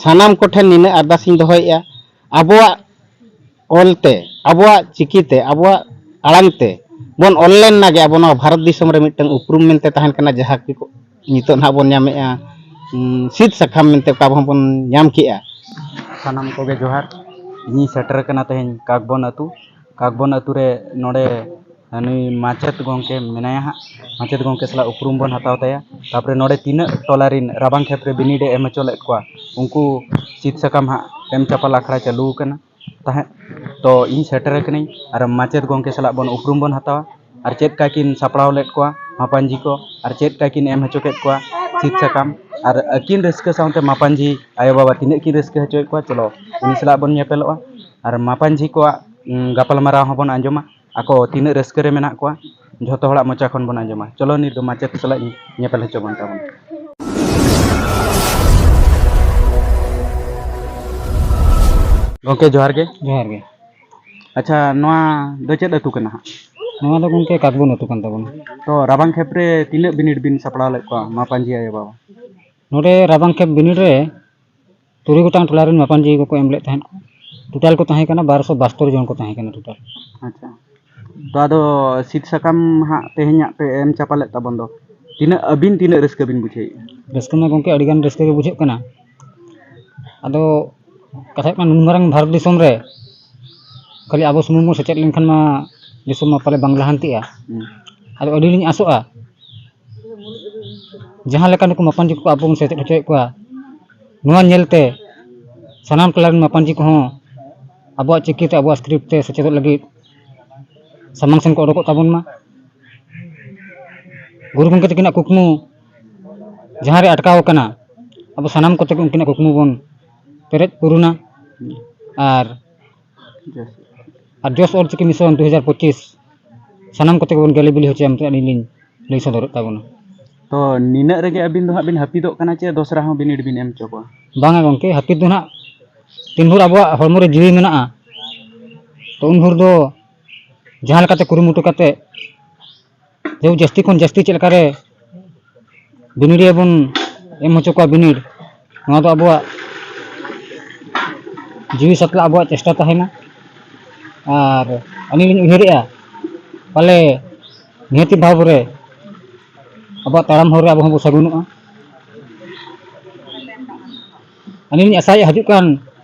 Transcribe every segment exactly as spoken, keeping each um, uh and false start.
ᱥᱟᱱᱟᱢ ᱠᱚᱴᱷᱮᱱ ᱱᱤᱱᱟᱹᱜ ᱟᱨᱫᱟᱥ ᱤᱧ ᱫᱚᱦᱚᱭᱮᱫᱼᱟ, ᱟᱵᱚᱣᱟᱜ ᱚᱞ ᱛᱮ, ᱟᱵᱚᱣᱟᱜ ᱪᱤᱠᱤ ᱛᱮ, ᱟᱵᱚᱣᱟᱜ ᱟᱲᱟᱝ ᱛᱮ ᱵᱚᱱ ᱚᱞ ᱞᱮᱱ ᱱᱟᱜᱮ ᱟᱵᱚ ᱱᱚᱣᱟ ᱵᱷᱟᱨᱚᱛ ᱫᱤᱥᱚᱢ ᱨᱮ ᱢᱤᱫᱴᱟᱝ ᱩᱯᱨᱩᱢ ᱢᱮᱱᱛᱮ ᱛᱟᱦᱮᱱ ᱠᱟᱱᱟ, ᱡᱟᱦᱟᱸ ᱠᱤ ᱱᱤᱛᱚᱜ ᱱᱟᱦᱟᱜ ᱵᱚᱱ ᱧᱟᱢᱮᱫᱼᱟ, ᱩᱸ, ᱥᱤᱫ ᱥᱟᱠᱟᱢ ᱢᱮᱱᱛᱮ ᱚᱠᱟ ᱦᱚᱸ ᱵᱚᱱ ᱧᱟᱢ ᱠᱮᱜᱼᱟ᱾ ᱥᱟᱱᱟᱢ ᱠᱚᱜᱮ ᱡᱚᱦᱟᱨ᱾ ᱤᱧᱤᱧ ᱥᱮᱴᱮᱨ ᱟᱠᱟᱱᱟ ᱛᱮᱦᱮᱧ ᱠᱟᱠᱵᱚᱱ ᱟᱹᱛᱩ᱾ ᱠᱟᱠᱵᱚᱱ ᱟᱹᱛᱩ ᱨᱮ ᱱᱚᱰᱮ ᱱᱩᱭ ᱢᱟᱪᱮᱛ ᱜᱚᱢᱠᱮ ᱢᱮᱱᱟᱭᱟ ᱦᱟᱸᱜ᱾ ᱢᱟᱪᱮᱛ ᱜᱚᱢᱠᱮ ᱥᱟᱞᱟᱜ ᱩᱯᱨᱩᱢ ᱵᱚᱱ ᱦᱟᱛᱟᱣ ᱛᱟᱭᱟ᱾ ᱛᱟᱯᱚᱨᱮ ᱱᱚᱰᱮ ᱛᱤᱱᱟᱹᱜ ᱴᱚᱞᱟ ᱨᱤᱱ ᱨᱟᱵᱟᱝ ᱠᱷᱮᱯ ᱨᱮ ᱵᱤᱱᱤᱰ ᱮ ᱮᱢ ᱦᱚᱪᱚ ᱞᱮᱫ ᱠᱚᱣᱟ, ᱩᱱᱠᱩ ᱥᱤᱫ ᱥᱟᱠᱟᱢ ᱦᱟᱸᱜ ᱮᱢ ᱪᱟᱯᱟᱞ ᱟᱠᱷᱲᱟ ᱪᱟᱹᱞᱩ ᱟᱠᱟᱱᱟ ᱛᱟᱦᱮᱸᱫ᱾ ᱛᱚ ᱤᱧ ᱥᱮᱴᱮᱨ ᱟᱠᱟᱱᱟᱹᱧ ᱟᱨ ᱢᱟᱪᱮᱛ ᱜᱚᱢᱠᱮ ᱥᱟᱞᱟᱜ ᱵᱚᱱ ᱩᱯᱨᱩᱢ ᱵᱚᱱ ᱦᱟᱛᱟᱣᱟ ᱟᱨ ᱪᱮᱫ ᱠᱟ ᱠᱤᱱ ᱥᱟᱯᱲᱟᱣ ᱞᱮᱫ ᱠᱚᱣᱟ ᱢᱟᱯᱟᱧᱡᱤ ᱠᱚ ᱟᱨ ᱪᱮᱫ ᱠᱟ ᱠᱤᱱ ᱮᱢ ᱦᱚᱪᱚ ᱠᱮᱫ ᱠᱚᱣᱟ ᱥᱤᱫ ᱥᱟᱠᱟᱢ, ᱟᱨ ᱟᱹᱠᱤᱱ ᱨᱟᱹᱥᱠᱟᱹ ᱥᱟᱶᱛᱮ ᱢᱟᱯᱟᱧᱡᱤ ᱟᱭᱳᱼᱵᱟᱵᱟ ᱛᱤᱱᱟᱹᱜ ᱠᱤᱱ ᱨᱟᱹᱥᱠᱟᱹ ᱦᱚᱪᱚᱭᱮᱫ ᱠᱚᱣᱟ᱾ ᱪᱚᱞᱚ ᱩᱱᱤ ᱥᱟᱞᱟᱜ ᱵᱚᱱ ᱧᱮᱯᱮᱞᱚᱜᱼᱟ ᱟᱨ ᱢᱟᱯᱟᱧᱡᱤ ᱠᱚᱣᱟᱜ, ᱩᱸ, ᱜᱟᱯᱟᱞᱢᱟᱨᱟᱣ ᱦᱚᱸᱵᱚᱱ ᱟᱸᱡᱚᱢᱟ, ᱟᱠᱚ ᱛᱤᱱᱟᱹᱜ ᱨᱟᱹᱥᱠᱟᱹ ᱨᱮ ᱢᱮᱱᱟᱜ ᱠᱚᱣᱟ ᱡᱷᱚᱛᱚ ᱦᱚᱲᱟᱜ ᱢᱚᱪᱟ ᱠᱷᱚᱱ ᱵᱚᱱ ᱟᱸᱡᱚᱢᱟ᱾ ᱪᱚᱞᱚ ᱱᱤᱛ ᱫᱚ ᱢᱟᱪᱮᱛ ᱥᱟᱞᱟᱜ ᱧᱮᱯᱮᱞ ᱦᱚᱪᱚ ᱵᱚᱱ ᱛᱟᱵᱚᱱ᱾ ᱜᱚᱢᱠᱮ ᱡᱚᱦᱟᱨ ᱜᱮ᱾ ᱡᱚᱦᱟᱨ ᱜᱮ᱾ ᱟᱪᱪᱷᱟ, ᱱᱚᱣᱟ ᱫᱚ ᱪᱮᱫ ᱟᱹᱛᱩ ᱠᱟᱱᱟ ᱦᱟᱸᱜ? ᱱᱚᱣᱟ ᱫᱚ ᱜᱚᱢᱠᱮ ᱠᱟᱠᱵᱚᱱ ᱟᱹᱛᱩ ᱠᱟᱱ ᱛᱟᱵᱚᱱᱟ᱾ ᱛᱚ ᱨᱟᱵᱟᱝ ᱠᱷᱮᱯ ᱨᱮ ᱛᱤᱱᱟᱹᱜ ᱵᱤᱱᱤᱰ ᱵᱤᱱ ᱥᱟᱯᱲᱟᱣ ᱞᱮᱫ ᱠᱚᱣᱟ ᱢᱟᱯᱟᱧᱡᱤ ᱟᱭᱳ ᱵᱟᱵᱟ? ᱱᱚᱰᱮ ᱨᱟᱵᱟᱝ ᱠᱷᱮᱯ ᱵᱤᱱᱤᱰ ᱨᱮ ᱛᱩᱨᱩᱭ ᱜᱚᱴᱟᱝ ᱴᱚᱞᱟ ᱨᱮᱱ ᱢᱟᱯᱟᱧᱡᱤ ᱠᱚᱠᱚ ᱮᱢ ᱞᱮᱫ ᱛᱟᱦᱮᱸᱫ᱾ ᱴᱳᱴᱟᱞ ᱠᱚ ᱛᱟᱦᱮᱸ ᱠᱟᱱᱟ ᱵᱟᱨᱥᱚ ᱵᱟᱥᱛᱳᱨ ᱡᱚᱱ ᱠᱚ ᱛᱟᱦᱮᱸ ᱠᱟᱱᱟ ᱴᱳᱴᱟᱞ᱾ ᱟᱪᱪᱷᱟ, ᱛᱚ ᱟᱫᱚ ᱥᱤᱫ ᱥᱟᱠᱟᱢ ᱦᱟᱸᱜ ᱛᱮᱦᱮᱧᱟᱜ ᱯᱮ ᱮᱢ ᱪᱟᱯᱟᱞᱮᱫ ᱛᱟᱵᱚᱱ ᱫᱚ, ᱛᱤᱱᱟᱹᱜ ᱟᱹᱵᱤᱱ ᱛᱤᱱᱟᱹᱜ ᱨᱟᱹᱥᱠᱟᱹ ᱵᱤᱱ ᱵᱩᱡᱷᱟᱹᱣᱮᱫᱼᱟ? ᱨᱟᱹᱥᱠᱟᱹ ᱢᱟ ᱜᱚᱢᱠᱮ ᱟᱹᱰᱤᱜᱟᱱ ᱨᱟᱹᱥᱠᱟᱹ ᱜᱮ ᱵᱩᱡᱷᱟᱹᱜ ᱠᱟᱱᱟ᱾ ᱟᱫᱚ ᱠᱟᱛᱷᱟ ᱦᱩᱭᱩᱜ ᱠᱟᱱᱟ, ᱱᱩᱱ ᱢᱟᱨᱟᱝ ᱵᱷᱟᱨᱚᱛ ᱫᱤᱥᱚᱢ ᱨᱮ ᱠᱷᱟᱹᱞᱤ ᱟᱵᱚ ᱥᱩᱢᱩᱝ ᱵᱚᱱ ᱥᱮᱪᱮᱫ ᱞᱮᱱᱠᱷᱟᱱ ᱢᱟ ᱫᱤᱥᱚᱢ ᱢᱟ ᱯᱟᱞᱮ ᱵᱟᱝ ᱞᱟᱦᱟᱱᱛᱤᱜᱼᱟ᱾ ᱦᱩᱸ᱾ ᱟᱫᱚ ᱟᱹᱞᱤᱧ ᱞᱤᱧ ᱟᱥᱚᱜᱼᱟ, ᱡᱟᱦᱟᱸ ᱞᱮᱠᱟ ᱱᱩᱠᱩ ᱢᱟᱯᱟᱱᱡᱤ ᱠᱚ ᱟᱵᱚ ᱵᱚᱱ ᱥᱮᱪᱮᱫ ᱦᱚᱪᱚᱭᱮᱫ ᱠᱚᱣᱟ, ᱱᱚᱣᱟ ᱧᱮᱞᱛᱮ ᱥᱟᱱᱟᱢ ᱴᱚᱞᱟ ᱨᱮᱱ ᱢᱟᱯᱟᱱᱡᱤ ᱠᱚᱦᱚᱸ ᱟᱵᱚᱣᱟᱜ ᱪᱤᱠᱤ ᱛᱮ, ᱟᱵᱚᱣᱟᱜ ᱥᱠᱨᱤᱯᱴ ᱛᱮ ᱥᱮᱪᱮᱫᱚᱜ ᱞᱟᱹᱜᱤᱫ ᱥᱟᱢᱟᱝ ᱥᱮᱱ ᱠᱚ ᱚᱰᱚᱠᱚᱜ ᱛᱟᱵᱚᱱ ᱢᱟ᱾ ᱜᱩᱨᱩ ᱜᱚᱢᱠᱮ ᱛᱟᱹᱠᱤᱱᱟᱜ ᱠᱩᱠᱢᱩ ᱡᱟᱦᱟᱸ ᱨᱮ ᱟᱴᱠᱟᱣ ᱟᱠᱟᱱᱟ, ᱟᱵᱚ ᱥᱟᱱᱟᱢ ᱠᱚᱛᱮ ᱜᱮ ᱩᱱᱠᱤᱱᱟᱜ ᱠᱩᱠᱢᱩ ᱵᱚᱱ ᱯᱮᱨᱮᱡ ᱯᱩᱨᱩᱱᱟ᱾ ᱟᱨ, ᱟᱨ ᱡᱚᱥ ᱚᱞ ᱪᱤᱠᱤ ᱢᱤᱥᱚᱱ ᱫᱩ ᱦᱟᱡᱟᱨ ᱯᱚᱸᱪᱤᱥ ᱥᱟᱱᱟᱢ ᱠᱚᱛᱮ ᱜᱮᱵᱚᱱ ᱜᱮᱞᱮ ᱵᱤᱞᱤ ᱦᱚᱪᱚᱭᱟ ᱢᱮᱱᱛᱮ ᱟᱹᱞᱤᱧ ᱞᱤᱧ ᱞᱟᱹᱭ ᱥᱚᱫᱚᱨᱮᱫ ᱛᱟᱵᱚᱱᱟ᱾ ᱛᱚ ᱱᱤᱱᱟᱹᱜ ᱨᱮᱜᱮ ᱟᱹᱵᱤᱱ ᱫᱚ ᱦᱟᱸᱜ ᱵᱤᱱ ᱦᱟᱹᱯᱤᱫᱚᱜ ᱠᱟᱱᱟ ᱪᱮ ᱫᱚᱥᱨᱟ ᱦᱚᱸ ᱵᱤᱱᱤᱰ ᱵᱤᱱ ᱮᱢ ᱦᱚᱪᱚ ᱠᱚᱣᱟ? ᱵᱟᱝᱟ ᱜᱚᱢᱠᱮ, ᱦᱟᱹᱯᱤᱫ ᱫᱚ ᱱᱟᱦᱟᱜ ᱛᱤᱱ ᱵᱷᱳᱨ ᱟᱵᱚᱣᱟᱜ ᱦᱚᱲᱢᱚ ᱨᱮ ᱡᱤᱣᱤ ᱢᱮᱱᱟᱜᱼᱟ, ᱛᱚ ᱩᱱ ᱵᱷᱳᱨ ᱫᱚ ᱡᱟᱦᱟᱸ ᱞᱮᱠᱟᱛᱮ ᱠᱩᱨᱩᱢᱩᱴᱩ ᱠᱟᱛᱮ ᱡᱮ ᱡᱟᱹᱥᱛᱤ ᱠᱷᱚᱱ ᱡᱟᱹᱥᱛᱤ ᱪᱮᱫ ᱞᱮᱠᱟᱨᱮ ᱵᱤᱱᱤᱰᱤᱭᱟᱹ ᱵᱚᱱ ᱮᱢ ᱦᱚᱪᱚ ᱠᱚᱣᱟ ᱵᱤᱱᱤᱰ, ᱱᱚᱣᱟ ᱫᱚ ᱟᱵᱚᱣᱟᱜ ᱡᱤᱣᱤ ᱥᱟᱛᱞᱟ ᱟᱵᱚᱣᱟᱜ ᱪᱮᱥᱴᱟ ᱛᱟᱦᱮᱱᱟ᱾ ᱟᱨ ᱟᱹᱞᱤᱧ ᱞᱤᱧ ᱩᱭᱦᱟᱹᱨᱮᱜᱼᱟ, ᱯᱟᱞᱮ ᱱᱤᱦᱟᱹᱛᱤ ᱵᱷᱟᱵᱽ ᱨᱮ ᱟᱵᱚᱣᱟᱜ ᱛᱟᱲᱟᱢ ᱦᱚᱨ ᱨᱮ ᱟᱵᱚ ᱦᱚᱸᱵᱚ ᱥᱟᱹᱜᱩᱱᱚᱜᱼᱟ᱾ ᱟᱹᱞᱤᱧ ᱞᱤᱧ ᱟᱥᱟᱭᱮᱫᱼᱟ, ᱦᱤᱡᱩᱜ ᱠᱟᱱ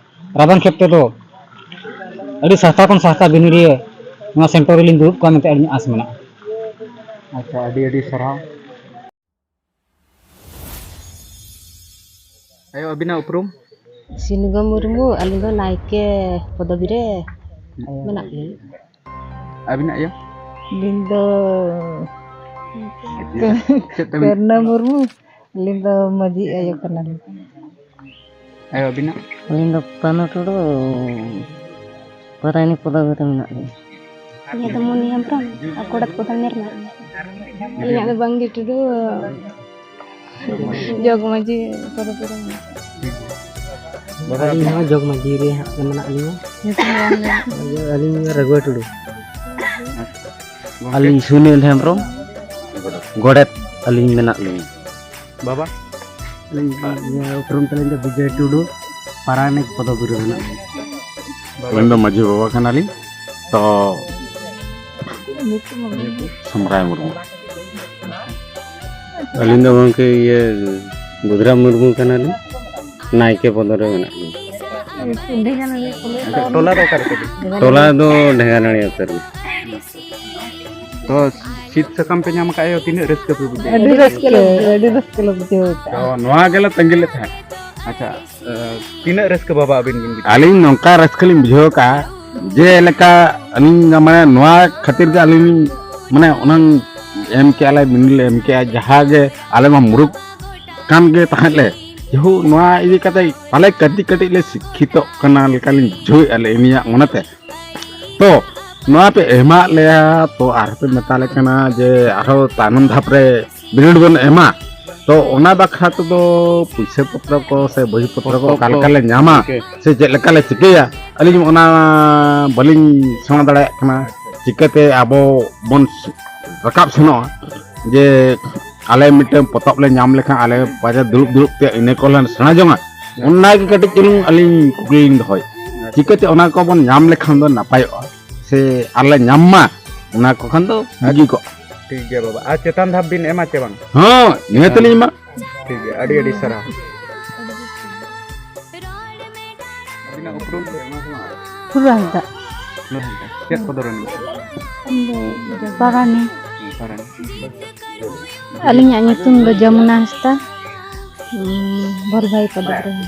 ᱨᱟᱵᱟᱝ ᱠᱷᱮᱯ ᱛᱮᱫᱚ ᱟᱹᱰᱤ ᱥᱟᱦᱛᱟ ᱠᱷᱚᱱ ᱥᱟᱦᱛᱟ ᱵᱤᱱᱤᱰᱤᱭᱟᱹ ᱱᱚᱣᱟ ᱥᱮᱱᱴᱟᱨ ᱨᱮᱞᱤᱧ ᱫᱩᱲᱩᱵ ᱠᱚᱣᱟ ᱢᱮᱱᱛᱮ ᱟᱹᱞᱤᱧᱟᱜ ᱟᱸᱥ ᱢᱮᱱᱟᱜᱼᱟ᱾ ᱟᱪᱪᱷᱟ, ᱟᱹᱰᱤ ᱟᱹᱰᱤ ᱥᱟᱨᱦᱟᱣ᱾ ᱟᱭᱳ, ᱟᱹᱵᱤᱱᱟᱜ ᱩᱯᱨᱩᱢ? ᱥᱤᱱᱜᱚ ᱢᱩᱨᱢᱩ, ᱟᱹᱞᱤᱧ ᱫᱚ ᱱᱟᱭᱠᱮ ᱯᱚᱫᱚᱵᱤ ᱨᱮ ᱢᱮᱱᱟᱜ ᱞᱤᱧᱟ᱾ ᱟᱹᱵᱤᱱᱟᱜ ᱟᱭᱳ? ᱟᱹᱞᱤᱧ ᱫᱚ ᱪᱮᱫ ᱛᱟᱵᱤᱱ? ᱠᱟᱹᱨᱱᱟ ᱢᱩᱨᱢᱩ, ᱟᱹᱞᱤᱧ ᱫᱚ ᱢᱟᱹᱡᱷᱤ ᱟᱭᱳ ᱠᱟᱱᱟᱞᱤᱧ᱾ ᱟᱭᱳ, ᱟᱹᱵᱤᱱᱟᱜ? ᱟᱹᱞᱤᱧ ᱫᱚ ᱯᱟᱱᱚ ᱴᱩᱰᱩ, ᱯᱟᱨᱟᱭᱱᱤ ᱯᱚᱫᱚᱵᱤ ᱨᱮ ᱢᱮᱱᱟᱜ ᱞᱤᱧᱟ᱾ ᱤᱧᱟᱹᱜ ᱫᱚ ᱢᱩᱱᱤ ᱦᱮᱢᱵᱨᱚᱢ, ᱟᱨ ᱠᱚᱲᱟ ᱛᱟᱠᱚ ᱫᱚ ᱢᱮᱨ ᱢᱮᱱᱟᱜ ᱞᱤᱧᱟ᱾ ᱤᱧᱟᱹᱜ ᱫᱚ ᱵᱟᱝᱜᱤ ᱴᱩᱰᱩ, ᱡᱚᱜᱽ ᱢᱟᱹᱡᱷᱤ ᱯᱚᱫᱚᱵᱤ ᱨᱮ ᱢᱮᱱᱟᱜ ᱞᱤᱧᱟ᱾ ᱟᱹᱞᱤᱧ ᱦᱚᱸ ᱡᱚᱜᱽ ᱢᱟᱹᱡᱷᱤ ᱨᱮ ᱦᱟᱸᱜ ᱢᱮᱱᱟᱜ ᱞᱤᱧᱟ᱾ ᱧᱩᱛᱩᱢ ᱵᱟᱝ ᱢᱮᱱᱟᱜ᱾ ᱟᱹᱞᱤᱧ ᱨᱟᱹᱜᱷᱩ ᱴᱩᱰᱩ᱾ ᱜᱚᱢᱠᱮ? ᱟᱹᱞᱤᱧ ᱥᱩᱱᱤᱞ ᱦᱮᱢᱵᱨᱚᱢ, ᱜᱚᱰᱮᱛ ᱟᱹᱞᱤᱧ ᱢᱮᱱᱟᱜ ᱞᱤᱧᱟ᱾ ᱵᱟᱵᱟ? ᱟᱹᱞᱤᱧ, ᱤᱭᱟᱹ, ᱩᱯᱨᱩᱢ ᱛᱟᱹᱞᱤᱧ ᱫᱚ ᱵᱤᱡᱚᱭ ᱴᱩᱰᱩ, ᱯᱟᱨᱟᱱᱤᱠ ᱯᱚᱫᱚᱵᱤ ᱨᱮ ᱢᱮᱱᱟᱜ ᱞᱤᱧᱟ᱾ ᱵᱟᱵᱟ? ᱟᱹᱞᱤᱧ ᱫᱚ ᱢᱟᱹᱡᱷᱤ ᱵᱟᱵᱟ ᱠᱟᱱᱟᱞᱤᱧ᱾ ᱛᱚ ᱥᱚᱢᱨᱟᱭ ᱢᱩᱨᱢᱩ᱾ ᱟᱹᱞᱤᱧ ᱫᱚ ᱜᱚᱢᱠᱮ ᱤᱭᱟᱹ ᱵᱩᱫᱷᱨᱟᱢ ᱢᱩᱨᱢᱩ ᱠᱟᱱᱟᱞᱤᱧ, ᱱᱟᱭᱠᱮ ᱯᱚᱫᱚ ᱨᱮ ᱢᱮᱱᱟᱜ ᱞᱤᱧᱟ᱾ ᱟᱪᱪᱷᱟ, ᱴᱚᱞᱟ ᱫᱚ ᱚᱠᱟ ᱨᱮ ᱛᱟᱵᱤᱱ? ᱴᱚᱞᱟ ᱫᱚ ᱰᱷᱮᱸᱜᱟᱱᱟᱹᱲᱤ ᱩᱛᱟᱹᱨ ᱜᱮ᱾ ᱛᱚ ᱥᱤᱫ ᱥᱟᱠᱟᱢ ᱯᱮ ᱧᱟᱢ ᱟᱠᱟᱫ ᱟᱭᱳ, ᱛᱤᱱᱟᱹᱜ ᱨᱟᱹᱥᱠᱟᱹ ᱯᱮ ᱵᱩᱡᱷᱟᱹᱣ? ᱟᱹᱰᱤ ᱨᱟᱹᱥᱠᱟᱹ, ᱟᱹᱰᱤ ᱨᱟᱹᱥᱠᱟᱹ ᱞᱮ ᱵᱩᱡᱷᱟᱹᱣ ᱟᱠᱟᱫᱼᱟ᱾ ᱛᱚ ᱱᱚᱣᱟ ᱜᱮᱞᱮ ᱛᱟᱺᱜᱤ ᱞᱮᱫ ᱛᱟᱦᱮᱸᱫ᱾ ᱟᱪᱪᱷᱟ, ᱛᱤᱱᱟᱹᱜ ᱨᱟᱹᱥᱠᱟᱹ ᱵᱟᱵᱟ ᱟᱹᱵᱤᱱ ᱵᱤᱱ ᱵᱩᱡᱷᱟᱹᱣ? ᱟᱹᱞᱤᱧ ᱱᱚᱝᱠᱟ ᱨᱟᱹᱥᱠᱟᱹ ᱞᱤᱧ ᱵᱩᱡᱷᱟᱹᱣ ᱟᱠᱟᱫᱼᱟ, ᱡᱮᱞᱮᱠᱟ ᱟᱹᱞᱤᱧ ᱢᱟᱱᱮ ᱱᱚᱣᱟ ᱠᱷᱟᱹᱛᱤᱨ ᱜᱮ ᱟᱹᱞᱤᱧ ᱞᱤᱧ ᱢᱟᱱᱮ ᱚᱱᱟᱝ ᱮᱢ ᱠᱮᱜᱼᱟ ᱞᱮ, ᱵᱤᱱᱤᱰ ᱞᱮ ᱮᱢ ᱠᱮᱜᱼᱟ, ᱡᱟᱦᱟᱸ ᱜᱮ ᱟᱞᱮ ᱢᱟ ᱢᱩᱨᱩᱠ ᱠᱟᱱ ᱜᱮ ᱛᱟᱦᱮᱸᱫ ᱞᱮ, ᱡᱮᱦᱩ ᱱᱚᱣᱟ ᱤᱫᱤ ᱠᱟᱛᱮ ᱯᱟᱞᱮ ᱠᱟᱹᱴᱤᱡ ᱠᱟᱹᱴᱤᱡ ᱞᱮ ᱥᱤᱠᱠᱷᱤᱛᱚᱜ ᱠᱟᱱᱟ ᱞᱮᱠᱟᱞᱤᱧ ᱵᱩᱡᱷᱟᱹᱣᱮᱫᱼᱟ ᱞᱮ ᱟᱹᱞᱤᱧᱟᱜ ᱢᱚᱱᱮᱛᱮ᱾ ᱛᱚ ᱱᱚᱣᱟ ᱯᱮ ᱮᱢᱟᱜ ᱞᱮᱭᱟ, ᱛᱚ ᱟᱨᱦᱚᱸ ᱯᱮ ᱢᱮᱛᱟ ᱞᱮ ᱠᱟᱱᱟ ᱡᱮ ᱟᱨᱦᱚᱸ ᱛᱟᱭᱱᱚᱢ ᱫᱷᱟᱯ ᱨᱮ ᱵᱤᱱᱤᱰ ᱵᱚᱱ ᱮᱢᱟ᱾ ᱛᱚ ᱚᱱᱟ ᱵᱟᱠᱷᱨᱟ ᱛᱮᱫᱚ ᱯᱩᱭᱥᱟᱹ ᱯᱚᱛᱨᱚ ᱠᱚ ᱥᱮ ᱵᱚᱦᱤ ᱯᱚᱛᱨᱚ ᱠᱚ ᱯᱚᱛᱚᱵ ᱚᱠᱟ ᱠᱚ ᱞᱮᱠᱟ ᱞᱮ ᱧᱟᱢᱟ ᱜᱚᱢᱠᱮ᱾ ᱥᱮ ᱪᱮᱫ ᱞᱮᱠᱟ ᱞᱮ ᱪᱤᱠᱟᱹᱭᱟ, ᱟᱹᱞᱤᱧ ᱚᱱᱟ ᱵᱟᱹᱞᱤᱧ ᱥᱮᱬᱟ ᱫᱟᱲᱮᱭᱟᱜ ᱠᱟᱱᱟ᱾ ᱪᱤᱠᱟᱹᱛᱮ ᱟᱵᱚ ᱵᱚᱱ ᱨᱟᱠᱟᱵ ᱥᱮᱱᱚᱜᱼᱟ ᱡᱮ ᱟᱞᱮ ᱢᱤᱫᱴᱟᱝ ᱯᱚᱛᱚᱵ ᱞᱮ ᱧᱟᱢ ᱞᱮᱠᱷᱟᱱ ᱟᱞᱮ ᱵᱟᱡᱟᱨ ᱫᱩᱲᱩᱵ ᱫᱩᱲᱩᱵ ᱛᱮ ᱤᱱᱟᱹ ᱠᱚᱞᱮ ᱥᱮᱬᱟ ᱡᱚᱝᱟ? ᱚᱱᱟ ᱜᱮ ᱠᱟᱹᱴᱤᱡ ᱪᱩᱞᱩᱝ ᱟᱹᱞᱤᱧ ᱠᱩᱠᱞᱤ ᱞᱤᱧ ᱫᱚᱦᱚᱭᱮᱫᱼᱟ᱾ ᱪᱤᱠᱟᱹᱛᱮ ᱚᱱᱟ ᱠᱚᱵᱚᱱ ᱧᱟᱢ ᱞᱮᱠᱷᱟᱱ ᱫᱚ ᱱᱟᱯᱟᱭᱚᱜᱼᱟ, ᱥᱮ ᱟᱨᱞᱮ ᱧᱟᱢ ᱢᱟ, ᱚᱱᱟ ᱠᱚ ᱠᱷᱟᱱ ᱫᱚ ᱵᱩᱜᱤ ᱠᱚᱜ᱾ ᱴᱷᱤᱠ ᱜᱮᱭᱟ ᱵᱟᱵᱟ, ᱟᱨ ᱪᱮᱛᱟᱱ ᱫᱷᱟᱯ ᱵᱤᱱ ᱮᱢᱟ ᱪᱮ ᱵᱟᱝ? ᱦᱚᱸ, ᱱᱤᱦᱟᱹᱛ ᱞᱤᱧ ᱮᱢᱟ᱾ ᱴᱷᱤᱠ ᱜᱮᱭᱟ, ᱟᱹᱰᱤ ᱟᱹᱰᱤ ᱥᱟᱨᱦᱟᱣ᱾ ᱟᱹᱵᱤᱱᱟᱜ ᱩᱯᱨᱩᱢ? ᱯᱷᱩᱞ ᱦᱟᱸᱥᱫᱟ᱾ ᱯᱷᱩᱞ ᱦᱟᱸᱥᱫᱟ᱾ ᱪᱮᱫ ᱯᱚᱫᱚ ᱨᱮᱱ? ᱤᱧ ᱫᱚ ᱯᱟᱨᱟᱱᱤ᱾ ᱯᱟᱨᱟᱱᱤ᱾ ᱟᱹᱞᱤᱧᱟᱜ ᱧᱩᱛᱩᱢ ᱫᱚ ᱡᱚᱢᱩᱱᱟ ᱦᱟᱸᱥᱫᱟ᱾ ᱩᱸ, ᱵᱷᱚᱞᱵᱷᱟᱭ ᱯᱚᱫᱚ ᱨᱮᱱ᱾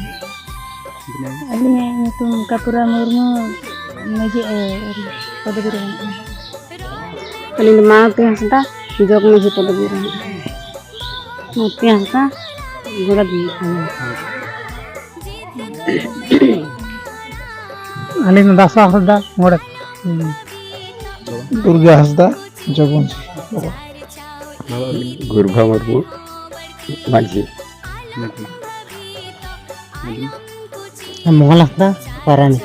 ᱟᱹᱞᱤᱧᱟᱜ ᱧᱩᱛᱩᱢ ᱠᱟᱯᱩᱨᱟ ᱢᱩᱨᱢᱩ, ᱢᱟᱹᱡᱷᱤ, ᱮ, ᱯᱚᱫᱚᱵᱤ ᱨᱮ ᱢᱮᱱᱟᱜᱼᱟ᱾ ᱟᱹᱞᱤᱧ ᱫᱚ ᱢᱟᱞᱚᱛᱤ ᱦᱟᱸᱥᱫᱟ, ᱡᱚᱜᱽ ᱢᱟᱹᱡᱷᱤ ᱯᱚᱫᱚᱵᱤ ᱨᱮ ᱢᱮᱱᱟᱜᱼᱟ᱾ ᱢᱟᱞᱚᱛᱤ ᱦᱟᱸᱥᱫᱟ, ᱜᱚᱰᱮᱛ ᱢᱟᱹᱡᱷᱤ᱾ ᱟᱹᱞᱤᱧ ᱫᱚ ᱫᱟᱥᱟ ᱦᱟᱸᱥᱫᱟ, ᱜᱚᱰᱮᱛ᱾ ᱫᱩᱨᱜᱟ ᱦᱟᱸᱥᱫᱟ, ᱡᱚᱜᱽ ᱢᱟᱹᱡᱷᱤ᱾ ᱜᱩᱨᱵᱷᱟ ᱢᱩᱨᱢᱩ, ᱢᱟᱹᱡᱷᱤ᱾ ᱢᱚᱦᱚᱞ ᱦᱟᱸᱥᱫᱟ, ᱯᱟᱨᱟᱱᱤ᱾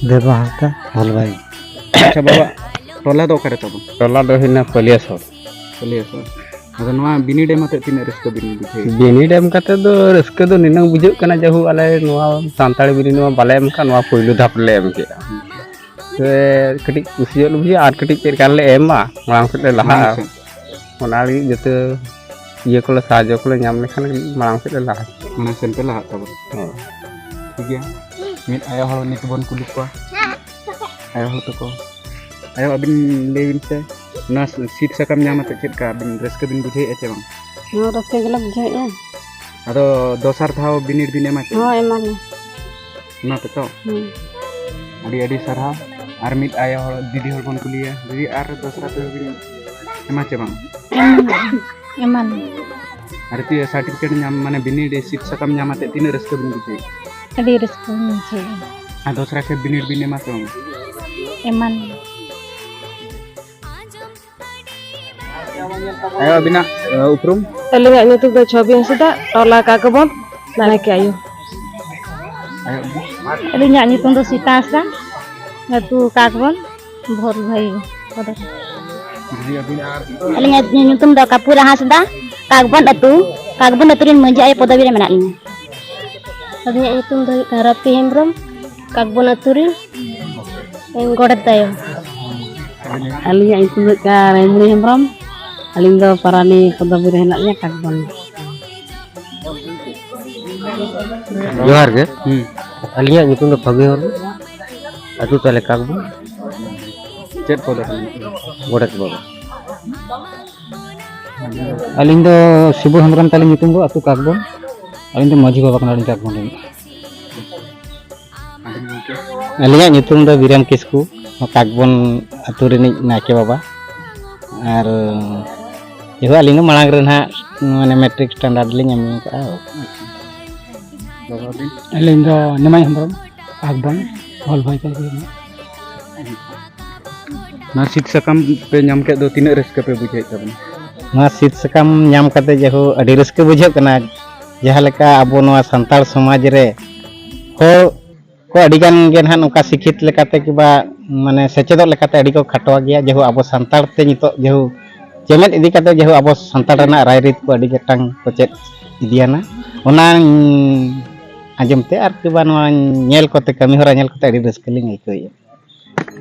ᱫᱮᱵᱟ ᱦᱟᱸᱥᱫᱟ, ᱦᱚᱞᱵᱟᱭ᱾ ᱟᱪᱪᱷᱟ ᱵᱟᱵᱟ, ᱴᱚᱞᱟ ᱫᱚ ᱚᱠᱟᱨᱮ ᱛᱟᱵᱚᱱ? ᱴᱚᱞᱟ ᱫᱚ ᱦᱩᱭᱱᱟ ᱯᱟᱹᱞᱤᱭᱟᱹᱥᱚᱲ᱾ ᱯᱟᱹᱞᱤᱭᱟᱹᱥᱚᱲ᱾ ᱟᱫᱚ ᱱᱚᱣᱟ ᱵᱤᱱᱤᱰ ᱮᱢ ᱟᱛᱮ ᱛᱤᱱᱟᱹᱜ ᱨᱟᱹᱥᱠᱟᱹ ᱵᱤᱱ ᱵᱩᱡᱷᱟᱹᱣ ᱮᱫᱟ? ᱵᱤᱱᱤᱰ ᱮᱢ ᱠᱟᱛᱮ ᱫᱚ ᱨᱟᱹᱥᱠᱟᱹ ᱫᱚ ᱱᱤᱱᱟᱹᱝ ᱵᱩᱡᱷᱟᱹᱜ ᱠᱟᱱᱟ, ᱡᱮᱦᱩ ᱟᱞᱮ ᱱᱚᱣᱟ ᱥᱟᱱᱛᱟᱲᱤ ᱵᱤᱱᱤᱰ ᱢᱟ ᱵᱟᱞᱮ ᱮᱢ ᱟᱠᱟᱫ, ᱱᱚᱣᱟ ᱯᱳᱭᱞᱳ ᱫᱷᱟᱯ ᱞᱮ ᱮᱢ ᱠᱮᱫᱼᱟ᱾ ᱥᱮ ᱠᱟᱹᱴᱤᱡ ᱠᱩᱥᱤ ᱧᱚᱜ ᱞᱮ ᱵᱩᱡᱷᱟᱹᱣᱟ, ᱟᱨ ᱠᱟᱹᱴᱤᱡ ᱪᱮᱫ ᱞᱮᱠᱟ ᱞᱮ ᱮᱢᱟ, ᱢᱟᱲᱟᱝ ᱥᱮᱫ ᱞᱮ ᱞᱟᱦᱟᱜᱼᱟ᱾ ᱢᱟᱲᱟᱝ ᱥᱮᱫ᱾ ᱚᱱᱟ ᱞᱟᱹᱜᱤᱫ ᱡᱚᱛᱚ ᱤᱭᱟᱹ ᱠᱚᱞᱮ, ᱥᱟᱦᱟᱡᱽᱡᱚ ᱠᱚᱞᱮ ᱧᱟᱢ ᱞᱮᱠᱷᱟᱱ ᱢᱟᱲᱟᱝ ᱥᱮᱫ ᱞᱮ ᱞᱟᱦᱟ᱾ ᱢᱟᱲᱟᱝ ᱥᱮᱫ ᱯᱮ ᱞᱟᱦᱟᱜ ᱛᱟᱵᱚᱱᱟ᱾ ᱦᱳᱭ᱾ ᱴᱷᱤᱠ ᱜᱮᱭᱟ᱾ ᱢᱤᱫ ᱟᱭᱳ ᱦᱚᱲ ᱱᱤᱛ ᱵᱚᱱ ᱠᱩᱞᱤ ᱠᱚᱣᱟ᱾ ᱟᱭᱳ ᱦᱚᱲ ᱛᱟᱠᱚ᱾ ᱟᱭᱳ, ᱟᱹᱵᱤᱱ ᱞᱟᱹᱭ ᱵᱤᱱ ᱥᱮ, ᱱᱚᱣᱟ ᱥᱤᱫ ᱥᱟᱠᱟᱢ ᱧᱟᱢ ᱟᱛᱮ ᱪᱮᱫ ᱞᱮᱠᱟ ᱟᱹᱵᱤᱱ ᱨᱟᱹᱥᱠᱟᱹ ᱵᱤᱱ ᱵᱩᱡᱷᱟᱹᱣᱮᱫᱼᱟ ᱪᱮ ᱵᱟᱝ? ᱦᱚᱸ, ᱨᱟᱹᱥᱠᱟᱹ ᱜᱮᱞᱮ ᱵᱩᱡᱷᱟᱹᱣᱮᱫᱼᱟ᱾ ᱟᱫᱚ ᱫᱚᱥᱟᱨ ᱫᱷᱟᱣ ᱵᱤᱱᱤᱰ ᱵᱤᱱ ᱮᱢᱟ ᱪᱮ? ᱦᱚᱸ, ᱮᱢᱟᱞᱮ᱾ ᱮᱢᱟ ᱯᱮ ᱛᱚ? ᱦᱩᱸ᱾ ᱟᱹᱰᱤ ᱟᱹᱰᱤ ᱥᱟᱨᱦᱟᱣ᱾ ᱟᱨ ᱢᱤᱫ ᱟᱭᱳ ᱦᱚᱲ, ᱫᱤᱫᱤ ᱦᱚᱲ ᱵᱚᱱ ᱠᱩᱞᱤᱭᱟ᱾ ᱫᱤᱫᱤ, ᱟᱨ ᱫᱚᱥᱨᱟ ᱛᱮ ᱵᱤᱱ ᱮᱢᱟ ᱪᱮ ᱵᱟᱝ? ᱮᱢᱟᱞᱮ᱾ ᱟᱨ ᱪᱮᱫ ᱥᱟᱨᱴᱤᱯᱷᱤᱠᱮᱴ ᱧᱟᱢ, ᱢᱟᱱᱮ ᱵᱤᱱᱤᱰ ᱥᱤᱫ ᱥᱟᱠᱟᱢ ᱧᱟᱢ ᱟᱛᱮ ᱛᱤᱱᱟᱹᱜ ᱨᱟᱹᱥᱠᱟᱹ ᱵᱤᱱ ᱵᱩᱡᱷᱟᱹᱣᱮᱫᱼᱟ? ᱟᱹᱰᱤ ᱨᱟᱹᱥᱠᱟᱹ ᱞᱤᱧ ᱵᱩᱡᱷᱟᱹᱣᱮᱫᱼᱟ᱾ ᱟᱨ ᱫᱚᱥᱨᱟ ᱠᱷᱮᱯ ᱵᱤᱱᱤᱰ ᱵᱤᱱ ᱮᱢᱟ ᱥᱮ ᱵᱟᱝ? ᱮᱢᱟᱞᱮ᱾ ᱟᱭᱳ, ᱟᱹᱵᱤᱱᱟᱜ, ᱮ, ᱩᱯᱨᱩᱢ? ᱟᱹᱞᱤᱧᱟᱜ ᱧᱩᱛᱩᱢ ᱫᱚ ᱪᱷᱚᱵᱤ ᱦᱟᱸᱥᱫᱟ, ᱴᱚᱞᱟ ᱠᱟᱠᱚᱵᱚᱱ, ᱱᱟᱭᱠᱮ ᱟᱭᱳ᱾ ᱟᱭᱳ, ᱟᱹᱵᱤᱱ? ᱟᱹᱞᱤᱧᱟᱜ ᱧᱩᱛᱩᱢ ᱫᱚ ᱥᱤᱛᱟ ᱦᱟᱸᱥᱫᱟ, ᱟᱹᱛᱩ ᱠᱟᱠᱵᱚᱱ, ᱵᱷᱚᱨ ᱵᱷᱟᱹᱭ᱾ ᱡᱩᱫᱤ ᱟᱹᱵᱤᱱ ᱟᱨ ᱟᱹᱞᱤᱧᱟᱜ ᱧᱩᱛᱩᱢ ᱫᱚ ᱠᱟᱯᱩᱨᱟ ᱦᱟᱸᱥᱫᱟ, ᱠᱟᱠᱵᱚᱱ ᱟᱹᱛᱩ, ᱠᱟᱠᱵᱚᱱ ᱟᱹᱛᱩ ᱨᱮᱱ ᱢᱟᱹᱡᱷᱤ ᱟᱭᱳ ᱯᱚᱫᱚᱵᱤ ᱨᱮ ᱢᱮᱱᱟᱜ ᱞᱤᱧᱟ᱾ ᱟᱹᱞᱤᱧᱟᱜ ᱧᱩᱛᱩᱢ ᱫᱚ ᱦᱩᱭᱩᱜ ᱠᱟᱱᱟ ᱨᱟᱯᱤ ᱦᱮᱢᱵᱨᱚᱢ, ᱠᱟᱠᱵᱚᱱ ᱟᱹᱛᱩ ᱨᱮ ᱜᱚᱰᱮᱛ ᱟᱭᱳ᱾ ᱟᱹᱞᱤᱧᱟᱜ ᱧᱩᱛᱩᱢ ᱫᱚ ᱦᱩᱭᱩᱜ ᱠᱟᱱᱟ ᱨᱟᱭᱢᱚᱬᱤ ᱦᱮᱢᱵᱨᱚᱢ᱾ ᱟᱹᱞᱤᱧ ᱫᱚ ᱯᱟᱨᱟᱱᱤ ᱯᱚᱫᱚᱵᱤ ᱨᱮ ᱦᱮᱱᱟᱜ ᱞᱤᱧᱟ, ᱠᱟᱠᱵᱚᱱ᱾ ᱡᱚᱦᱟᱨ ᱜᱮ᱾ ᱦᱩᱸ᱾ ᱟᱹᱞᱤᱧᱟᱜ ᱧᱩᱛᱩᱢ ᱫᱚ ᱯᱷᱟᱹᱜᱩ ᱦᱮᱢᱵᱨᱚᱢ, ᱟᱹᱛᱩ ᱛᱟᱞᱮ ᱠᱟᱠᱵᱚᱱ᱾ ᱪᱮᱫ ᱯᱚᱫᱚᱵᱤ? ᱜᱚᱰᱮᱛ ᱵᱟᱵᱟ᱾ ᱟᱹᱞᱤᱧ ᱫᱚ ᱥᱤᱵᱩ ᱦᱮᱢᱵᱨᱚᱢ ᱛᱟᱹᱞᱤᱧ ᱧᱩᱛᱩᱢ ᱫᱚ, ᱟᱹᱛᱩ ᱠᱟᱠᱵᱚᱱ᱾ ᱟᱹᱞᱤᱧ ᱫᱚ ᱢᱟᱹᱡᱷᱤ ᱵᱟᱵᱟ ᱠᱟᱱᱟᱞᱤᱧ ᱠᱟᱠᱵᱚᱱ ᱨᱮᱱ᱾ ᱟᱹᱞᱤᱧᱟᱜ ᱧᱩᱛᱩᱢ ᱫᱚ ᱵᱤᱨᱮᱱ ᱠᱤᱥᱠᱩ, ᱠᱟᱠᱵᱚᱱ ᱟᱹᱛᱩ ᱨᱤᱱᱤᱡ ᱱᱟᱭᱠᱮ ᱵᱟᱵᱟ᱾ ᱟᱨ ᱡᱚᱦᱚᱜ ᱟᱹᱞᱤᱧ ᱫᱚ ᱢᱟᱲᱟᱝ ᱨᱮ ᱱᱟᱦᱟᱜ ᱢᱟᱱᱮ ᱢᱮᱴᱨᱤᱠ ᱥᱴᱟᱱᱰᱟᱨᱰ ᱞᱤᱧ ᱮᱢ ᱟᱠᱟᱫᱼᱟ᱾ ᱵᱟᱵᱟ ᱟᱹᱵᱤᱱ? ᱟᱹᱞᱤᱧ ᱫᱚ ᱱᱤᱢᱟᱭ ᱦᱮᱢᱵᱨᱚᱢ, ᱠᱟᱠᱵᱚᱱ, ᱦᱚᱞ ᱵᱷᱟᱭ ᱠᱟᱞ᱾ ᱱᱚᱣᱟ ᱥᱤᱫ ᱥᱟᱠᱟᱢ ᱯᱮ ᱧᱟᱢ ᱠᱮᱫ ᱫᱚ, ᱛᱤᱱᱟᱹᱜ ᱨᱟᱹᱥᱠᱟᱹ ᱯᱮ ᱵᱩᱡᱷᱟᱹᱣᱮᱫ ᱛᱟᱵᱚᱱᱟ? ᱱᱚᱣᱟ ᱥᱤᱫ ᱥᱟᱠᱟᱢ ᱧᱟᱢ ᱠᱟᱛᱮ ᱡᱟᱭᱦᱳᱠ ᱟᱹᱰᱤ ᱨᱟᱹᱥᱠᱟᱹ ᱵᱩᱡᱷᱟᱹᱜ ᱠᱟᱱᱟ᱾ ᱡᱟᱦᱟᱸ ᱞᱮᱠᱟ ᱟᱵᱚ ᱱᱚᱣᱟ ᱥᱟᱱᱛᱟᱲ ᱥᱚᱢᱟᱡᱽ ᱨᱮ ᱦᱚᱲ ᱠᱚ ᱟᱹᱰᱤ ᱜᱟᱱ ᱜᱮ ᱱᱟᱦᱟᱜ ᱱᱚᱝᱠᱟ ᱥᱤᱠᱷᱤᱛ ᱞᱮᱠᱟᱛᱮ ᱠᱤᱵᱟ ᱢᱟᱱᱮ ᱥᱮᱪᱮᱫᱚᱜ ᱞᱮᱠᱟᱛᱮ ᱟᱹᱰᱤ ᱠᱚ ᱠᱷᱟᱴᱚᱣᱟ ᱜᱮᱭᱟ᱾ ᱡᱟᱭᱦᱳᱠ ᱟᱵᱚ ᱥᱟᱱᱛᱟᱲ ᱛᱮ ᱱᱤᱛᱚᱜ ᱡᱟᱭᱦᱳᱠ ᱪᱮᱢᱮᱫ ᱤᱫᱤ ᱠᱟᱛᱮ ᱡᱟᱭᱦᱳᱠ ᱟᱵᱚ ᱥᱟᱱᱛᱟᱲ ᱨᱮᱱᱟᱜ ᱨᱟᱭᱨᱤᱛ ᱠᱚ ᱟᱹᱰᱤ ᱜᱚᱴᱟᱝ ᱠᱚ ᱪᱮᱫ ᱤᱫᱤᱭᱟᱱᱟ᱾ ᱚᱱᱟ ᱟᱸᱡᱚᱢ ᱛᱮ ᱟᱨ ᱠᱤᱵᱟ ᱱᱚᱣᱟ ᱧᱮᱞ ᱠᱚᱛᱮ, ᱠᱟᱹᱢᱤ ᱦᱚᱨᱟ ᱧᱮᱞ ᱠᱚᱛᱮ ᱟᱹᱰᱤ ᱨᱟᱹᱥᱠᱟᱹ ᱞᱤᱧ ᱟᱹᱭᱠᱟᱹᱣᱮᱫᱼᱟ᱾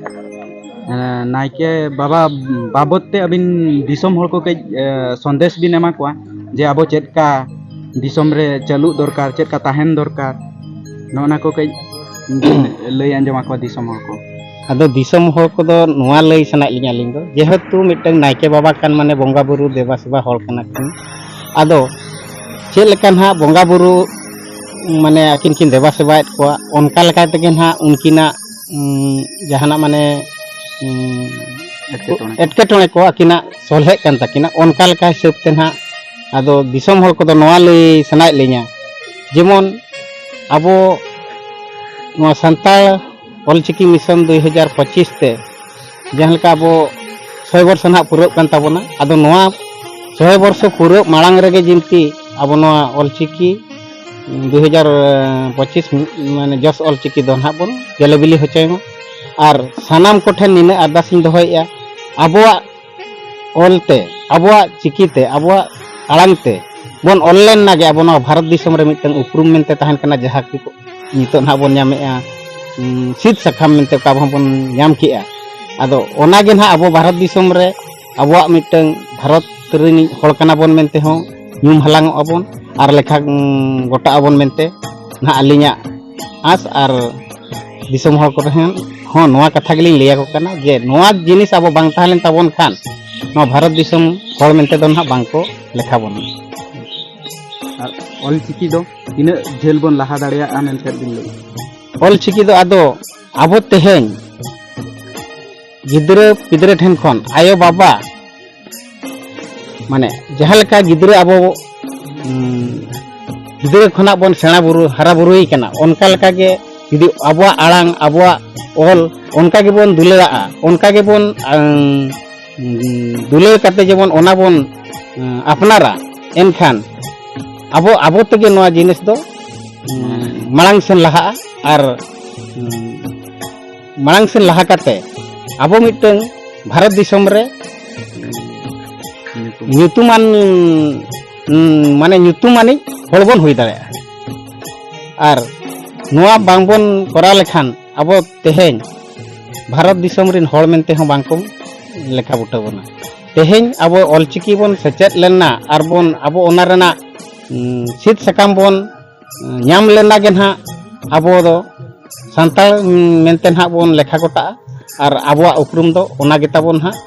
ᱮᱸ, ᱱᱟᱭᱠᱮ ᱵᱟᱵᱟ ᱵᱟᱵᱚᱫ ᱛᱮ ᱟᱹᱵᱤᱱ ᱫᱤᱥᱚᱢ ᱦᱚᱲ ᱠᱚ ᱠᱟᱹᱡ, ᱮ, ᱥᱚᱱᱫᱮᱥ ᱵᱤᱱ ᱮᱢᱟ ᱠᱚᱣᱟ ᱡᱮ ᱟᱵᱚ ᱪᱮᱫ ᱞᱮᱠᱟ ᱫᱤᱥᱚᱢ ᱨᱮ ᱪᱟᱹᱞᱩᱜ ᱫᱚᱨᱠᱟᱨ, ᱪᱮᱫ ᱞᱮᱠᱟ ᱛᱟᱦᱮᱱ ᱫᱚᱨᱠᱟᱨ, ᱱᱚᱜᱼᱚ ᱱᱟ ᱠᱚ ᱠᱟᱹᱡ ᱞᱟᱹᱭ ᱟᱸᱡᱚᱢ ᱟᱠᱚᱣᱟ ᱫᱤᱥᱚᱢ ᱦᱚᱲ ᱠᱚ᱾ ᱟᱫᱚ ᱫᱤᱥᱚᱢ ᱦᱚᱲ ᱠᱚᱫᱚ ᱱᱚᱣᱟ ᱞᱟᱹᱭ ᱥᱟᱱᱟᱭᱮᱫ ᱞᱤᱧᱟ ᱟᱹᱞᱤᱧ ᱫᱚ, ᱡᱮᱦᱮᱛᱩ ᱢᱤᱫᱴᱟᱝ ᱱᱟᱭᱠᱮ ᱵᱟᱵᱟ ᱠᱟᱱ ᱢᱟᱱᱮ ᱵᱚᱸᱜᱟ ᱵᱩᱨᱩ ᱫᱮᱵᱟ ᱥᱮᱵᱟ ᱦᱚᱲ ᱠᱟᱱᱟ ᱠᱤᱱ᱾ ᱟᱫᱚ ᱪᱮᱫ ᱞᱮᱠᱟ ᱱᱟᱦᱟᱜ ᱵᱚᱸᱜᱟ ᱵᱩᱨᱩ ᱢᱟᱱᱮ ᱟᱹᱠᱤᱱ ᱠᱤᱱ ᱫᱮᱵᱟ ᱥᱮᱵᱟᱭᱮᱫ ᱠᱚᱣᱟ, ᱚᱱᱠᱟ ᱞᱮᱠᱟ ᱛᱮᱜᱮ ᱱᱟᱦᱟᱜ ᱩᱱᱠᱤᱱᱟᱜ, ᱩᱸ, ᱡᱟᱦᱟᱱᱟᱜ ᱢᱟᱱᱮ, ᱩᱸ, ᱮᱴᱠᱮᱴᱚᱬᱮ᱾ ᱮᱴᱠᱮᱴᱚᱬᱮ ᱠᱚ ᱟᱹᱠᱤᱱᱟᱜ ᱥᱚᱞᱦᱮᱜ ᱠᱟᱱ ᱛᱟᱹᱠᱤᱱᱟ, ᱚᱱᱠᱟ ᱞᱮᱠᱟ ᱦᱤᱥᱟᱹᱵ ᱛᱮ ᱱᱟᱦᱟᱜ᱾ ᱟᱫᱚ ᱫᱤᱥᱚᱢ ᱦᱚᱲ ᱠᱚᱫᱚ ᱱᱚᱣᱟ ᱞᱟᱹᱭ ᱥᱟᱱᱟᱭᱮᱫ ᱞᱤᱧᱟ, ᱡᱮᱢᱚᱱ ᱟᱵᱚ ᱱᱚᱣᱟ ᱥᱟᱱᱛᱟᱲ ᱚᱞᱪᱤᱠᱤ ᱢᱤᱥᱚᱱ ᱫᱩᱭ ᱦᱟᱡᱟᱨ ᱯᱚᱸᱪᱤᱥ ᱛᱮ ᱡᱟᱦᱟᱸ ᱞᱮᱠᱟ ᱟᱵᱚ ᱥᱚᱭ ᱵᱚᱨᱥᱚ ᱱᱟᱦᱟᱜ ᱯᱩᱨᱟᱹᱜ ᱠᱟᱱ ᱛᱟᱵᱚᱱᱟ, ᱟᱫᱚ ᱱᱚᱣᱟ ᱥᱚᱭ ᱵᱚᱨᱥᱚ ᱯᱩᱨᱟᱹᱜ ᱢᱟᱲᱟᱝ ᱨᱮᱜᱮ ᱡᱤᱱᱛᱤ ᱟᱵᱚ ᱱᱚᱣᱟ ᱚᱞᱪᱤᱠᱤ ᱫᱩᱭ ᱦᱟᱡᱟᱨ ᱯᱚᱸᱪᱤᱥ ᱢᱟᱱᱮ ᱡᱚᱥ ᱚᱞᱪᱤᱠᱤ ᱫᱚ ᱱᱟᱦᱟᱜ ᱵᱚᱱ ᱜᱮᱞᱮ ᱵᱤᱞᱤ ᱦᱚᱪᱚᱭ ᱢᱟ᱾ ᱟᱨ ᱥᱟᱱᱟᱢ ᱠᱚᱴᱷᱮᱱ ᱱᱤᱱᱟᱹᱜ ᱟᱨᱫᱟᱥ ᱤᱧ ᱫᱚᱦᱚᱭᱮᱫᱼᱟ, ᱟᱵᱚᱣᱟᱜ ᱚᱞ ᱛᱮ, ᱟᱵᱚᱣᱟᱜ ᱪᱤᱠᱤ ᱛᱮ, ᱟᱵᱚᱣᱟᱜ ᱟᱲᱟᱝ ᱛᱮ ᱵᱚᱱ ᱚᱞ ᱞᱮᱱ ᱜᱮ ᱟᱵᱚ ᱱᱚᱣᱟ ᱵᱷᱟᱨᱚᱛ ᱫᱤᱥᱚᱢ ᱨᱮ ᱢᱤᱫᱴᱟᱝ ᱩᱯᱨᱩᱢ ᱢᱮᱱᱛᱮ ᱛᱟᱦᱮᱱ ᱠᱟᱱᱟ, ᱡᱟᱦᱟᱸ ᱠᱤ ᱱᱤᱛᱚᱜ ᱱᱟᱦᱟᱜ ᱵᱚᱱ ᱧᱟᱢᱮᱫᱼᱟ᱾ ᱩᱸ, ᱥᱤᱫ ᱥᱟᱠᱟᱢ ᱢᱮᱱᱛᱮ ᱚᱠᱟ ᱦᱚᱸ ᱵᱚᱱ ᱧᱟᱢ ᱠᱮᱜᱼᱟ᱾ ᱟᱫᱚ ᱚᱱᱟ ᱜᱮ ᱱᱟᱦᱟᱜ ᱟᱵᱚ ᱵᱷᱟᱨᱚᱛ ᱫᱤᱥᱚᱢ ᱨᱮ ᱟᱵᱚᱣᱟᱜ ᱢᱤᱫᱴᱟᱝ ᱵᱷᱟᱨᱚᱛ ᱨᱤᱱᱤᱡ ᱦᱚᱲ ᱠᱟᱱᱟ ᱵᱚᱱ ᱢᱮᱱᱛᱮ ᱦᱚᱸ ᱧᱩᱢ ᱦᱟᱞᱟᱝ ᱚᱜᱼᱟ ᱵᱚᱱ ᱟᱨ ᱞᱮᱠᱷᱟ, ᱩᱸ, ᱜᱚᱴᱟᱜ ᱟᱵᱚᱱ ᱢᱮᱱᱛᱮ ᱱᱟᱦᱟᱜ ᱟᱹᱞᱤᱧᱟᱜ ᱟᱸᱥ᱾ ᱟᱨ ᱫᱤᱥᱚᱢ ᱦᱚᱲ ᱠᱚᱨᱮ ᱦᱚᱸ, ᱦᱚᱸ ᱱᱚᱣᱟ ᱠᱟᱛᱷᱟ ᱜᱮᱞᱤᱧ ᱞᱟᱹᱭ ᱟᱠᱚ ᱠᱟᱱᱟ ᱡᱮ ᱱᱚᱣᱟ ᱡᱤᱱᱤᱥ ᱟᱵᱚ ᱵᱟᱝ ᱛᱟᱦᱮᱸ ᱞᱮᱱ ᱛᱟᱵᱚᱱ ᱠᱷᱟᱱ ᱱᱚᱣᱟ ᱵᱷᱟᱨᱚᱛ ᱫᱤᱥᱚᱢ ᱦᱚᱲ ᱢᱮᱱᱛᱮ ᱫᱚ ᱱᱟᱦᱟᱜ ᱵᱟᱝ ᱠᱚ ᱞᱮᱠᱷᱟ ᱵᱚᱱᱟ᱾ ᱟᱨ ᱚᱞᱪᱤᱠᱤ ᱫᱚ ᱛᱤᱱᱟᱹᱜ ᱡᱷᱟᱹᱞ ᱵᱚᱱ ᱞᱟᱦᱟ ᱫᱟᱲᱮᱭᱟᱜᱼᱟ ᱢᱮᱱᱛᱮ ᱵᱤᱱ ᱞᱟᱹᱭᱟ? ᱚᱞᱪᱤᱠᱤ ᱫᱚ ᱟᱫᱚ ᱟᱵᱚ ᱛᱮᱦᱮᱧ ᱜᱤᱫᱽᱨᱟᱹ ᱯᱤᱫᱽᱨᱟᱹ ᱴᱷᱮᱱ ᱠᱷᱚᱱ ᱟᱭᱳ ᱵᱟᱵᱟ, ᱢᱟᱱᱮ ᱡᱟᱦᱟᱸ ᱞᱮᱠᱟ ᱜᱤᱫᱽᱨᱟᱹ ᱟᱵᱚ, ᱩᱸ, ᱜᱤᱫᱽᱨᱟᱹ ᱠᱷᱚᱱᱟᱜ ᱵᱚᱱ ᱥᱮᱬᱟ ᱵᱩᱨᱩ, ᱦᱟᱨᱟ ᱵᱩᱨᱩᱭ ᱠᱟᱱᱟ, ᱚᱱᱠᱟ ᱞᱮᱠᱟ ᱜᱮ ᱡᱩᱫᱤ ᱟᱵᱚᱣᱟᱜ ᱟᱲᱟᱝ, ᱟᱵᱚᱣᱟᱜ ᱚᱞ ᱚᱱᱠᱟ ᱜᱮᱵᱚᱱ ᱫᱩᱞᱟᱹᱲᱟᱜᱼᱟ, ᱚᱱᱠᱟ ᱜᱮᱵᱚᱱ, ᱟᱸ, ᱩᱸ, ᱫᱩᱞᱟᱹᱲ ᱠᱟᱛᱮ ᱡᱮᱢᱚᱱ ᱚᱱᱟ ᱵᱚᱱ, ᱩᱸ, ᱟᱯᱱᱟᱨᱟ, ᱮᱱᱠᱷᱟᱱ ᱟᱵᱚ, ᱟᱵᱚ ᱛᱮᱜᱮ ᱱᱚᱣᱟ ᱡᱤᱱᱤᱥ ᱫᱚ, ᱩᱸ, ᱢᱟᱲᱟᱝ ᱥᱮᱱ ᱞᱟᱦᱟᱜᱼᱟ᱾ ᱟᱨ, ᱩᱸ, ᱢᱟᱲᱟᱝ ᱥᱮᱱ ᱞᱟᱦᱟ ᱠᱟᱛᱮ ᱟᱵᱚ ᱢᱤᱫᱴᱟᱝ ᱵᱷᱟᱨᱚᱛ ᱫᱤᱥᱚᱢ ᱨᱮ ᱧᱩᱛᱩᱢᱟᱱ, ᱩᱸ, ᱢᱟᱱᱮ ᱧᱩᱛᱩᱢᱟᱱᱤᱡ ᱦᱚᱲ ᱵᱚᱱ ᱦᱩᱭ ᱫᱟᱲᱮᱭᱟᱜᱼᱟ᱾ ᱟᱨ ᱱᱚᱣᱟ ᱵᱟᱝᱵᱚᱱ ᱠᱚᱨᱟᱣ ᱞᱮᱠᱷᱟᱱ ᱟᱵᱚ ᱛᱮᱦᱮᱧ ᱵᱷᱟᱨᱚᱛ ᱫᱤᱥᱚᱢ ᱨᱤᱱ ᱦᱚᱲ ᱢᱮᱱᱛᱮ ᱦᱚᱸ ᱵᱟᱝᱠᱚ ᱞᱮᱠᱷᱟ ᱵᱩᱴᱟᱹ ᱵᱚᱱᱟ᱾ ᱛᱮᱦᱮᱧ ᱟᱵᱚ ᱚᱞᱪᱤᱠᱤ ᱵᱚᱱ ᱥᱮᱪᱮᱫ ᱞᱮᱱᱟ ᱟᱨ ᱵᱚᱱ, ᱟᱵᱚ ᱚᱱᱟ ᱨᱮᱱᱟᱜ, ᱩᱸ, ᱥᱤᱫ ᱥᱟᱠᱟᱢ ᱵᱚᱱ, ᱩᱸ, ᱧᱟᱢ ᱞᱮᱱᱟ ᱜᱮ ᱱᱟᱦᱟᱜ ᱟᱵᱚ ᱫᱚ ᱥᱟᱱᱛᱟᱲ, ᱩᱸ, ᱢᱮᱱᱛᱮ ᱱᱟᱦᱟᱜ ᱵᱚᱱ ᱞᱮᱠᱷᱟ ᱜᱚᱴᱟᱜᱼᱟ᱾ ᱟᱨ ᱟᱵᱚᱣᱟᱜ ᱩᱯᱨᱩᱢ ᱫᱚ ᱚᱱᱟ ᱜᱮ ᱛᱟᱵᱚᱱ ᱱᱟᱦᱟᱜ᱾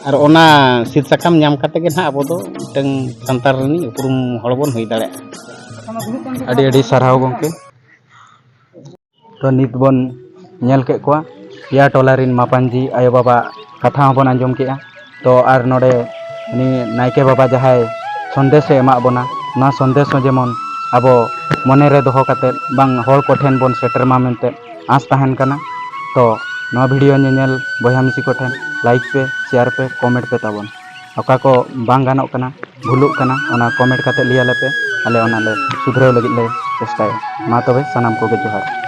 ᱟᱨ ᱚᱱᱟ ᱥᱤᱫ ᱥᱟᱠᱟᱢ ᱧᱟᱢ ᱠᱟᱛᱮ ᱜᱮ ᱱᱟᱦᱟᱜ ᱟᱵᱚ ᱫᱚ ᱢᱤᱫᱴᱟᱝ ᱥᱟᱱᱛᱟᱲ ᱨᱤᱱᱤᱡ ᱩᱯᱨᱩᱢ ᱦᱚᱲ ᱵᱚᱱ ᱦᱩᱭ ᱫᱟᱲᱮᱭᱟᱜᱼᱟ᱾ ᱟᱹᱰᱤ ᱟᱹᱰᱤ ᱥᱟᱨᱦᱟᱣ ᱜᱚᱢᱠᱮ᱾ ᱛᱚ ᱱᱤᱛ ᱵᱚᱱ ᱧᱮᱞ ᱠᱮᱫ ᱠᱚᱣᱟ ᱯᱮᱭᱟ ᱴᱚᱞᱟ ᱨᱤᱱ ᱢᱟᱯᱟᱱᱡᱤ ᱟᱭᱳ ᱵᱟᱵᱟ ᱠᱟᱛᱷᱟ ᱦᱚᱸᱵᱚᱱ ᱟᱸᱡᱚᱢ ᱠᱮᱫᱼᱟ᱾ ᱛᱚ ᱟᱨ ᱱᱚᱰᱮ ᱩᱱᱤ ᱱᱟᱭᱠᱮ ᱵᱟᱵᱟ ᱡᱟᱦᱟᱸᱭ ᱥᱚᱱᱫᱮᱥ ᱮ ᱮᱢᱟᱜ ᱵᱚᱱᱟ, ᱱᱚᱣᱟ ᱥᱚᱱᱫᱮᱥ ᱦᱚᱸ ᱡᱮᱢᱚᱱ ᱟᱵᱚ ᱢᱚᱱᱮ ᱨᱮ ᱫᱚᱦᱚ ᱠᱟᱛᱮᱫ ᱵᱟᱝ ᱦᱚᱲ ᱠᱚᱴᱷᱮᱱ ᱵᱚᱱ ᱥᱮᱴᱮᱨ ᱢᱟ ᱢᱮᱱᱛᱮ ᱟᱸᱥ ᱛᱟᱦᱮᱱ ᱠᱟᱱᱟ᱾ ᱛᱚ ᱱᱚᱣᱟ ᱵᱷᱤᱰᱤᱭᱳ ᱧᱮᱧᱮᱞ ᱵᱚᱭᱦᱟ ᱢᱤᱥᱤ ᱠᱚᱴᱷᱮᱱ ᱞᱟᱭᱤᱠ ᱯᱮ, ᱥᱮᱭᱟᱨ ᱯᱮ, ᱠᱚᱢᱮᱱᱴ ᱯᱮ ᱛᱟᱵᱚᱱ᱾ ᱚᱠᱟ ᱠᱚ ᱵᱟᱝ ᱜᱟᱱᱚᱜ ᱠᱟᱱᱟ, ᱵᱷᱩᱞᱩᱜ ᱠᱟᱱᱟ, ᱚᱱᱟ ᱠᱚᱢᱮᱱᱴ ᱠᱟᱛᱮ ᱞᱟᱹᱭ ᱟᱞᱮ ᱯᱮ, ᱟᱞᱮ ᱚᱱᱟ ᱞᱮ ᱥᱩᱫᱷᱨᱟᱹᱣ ᱞᱟᱹᱜᱤᱫ ᱞᱮ ᱪᱮᱥᱴᱟᱭᱟ᱾ ᱢᱟ ᱛᱚᱵᱮ ᱥᱟᱱᱟᱢ ᱠᱚᱜᱮ ᱡᱚᱦᱟᱨ᱾